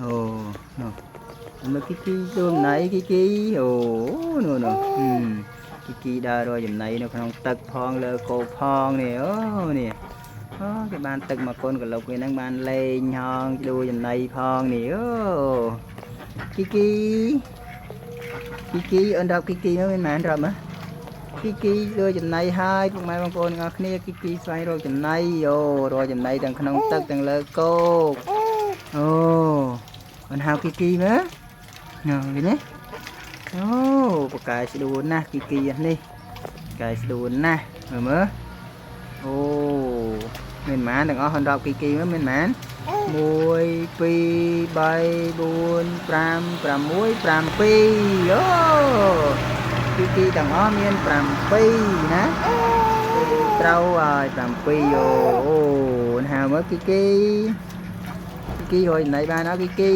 អូនោះមើលគីគីចូលចំណៃគីគីអូនោះនោះហឹមគីគីដើររកចំណៃនៅក្នុងទឹកផងលើគោកផងនេះអូនេះអូគេបានទឹកមកកូនកលុកវាហ្នឹងបានលេងហងដួចំណៃផងនេះអូគីគីគីគីអូនរាប់គីគីមកមានប៉ុន្មានរាប់មើលគីគីដួចំណៃហើយពុកម៉ែបងប្អូនទាំងអស់គ្នាគីគីស្វែងរកចំណៃអូរកចំណៃទាំងក្នុងទឹកទាំងលើគោកអូអូនហៅគីគីមើល នោះឃើញទេអូបកែស្ដួនណាស់គីគីនេះកែស្ដួនណាស់មើលមើលអូមានប៉ុន្មានទាំងអស់ហនរាប់គីគីមើលមានប៉ុន្មាន1 2 3 4 5 6 7អូគីគីទាំងអស់មាន7ណាត្រូវហើយ7អូអូហៅមើលគីគីគីគីរយណៃបានអត់គីគី?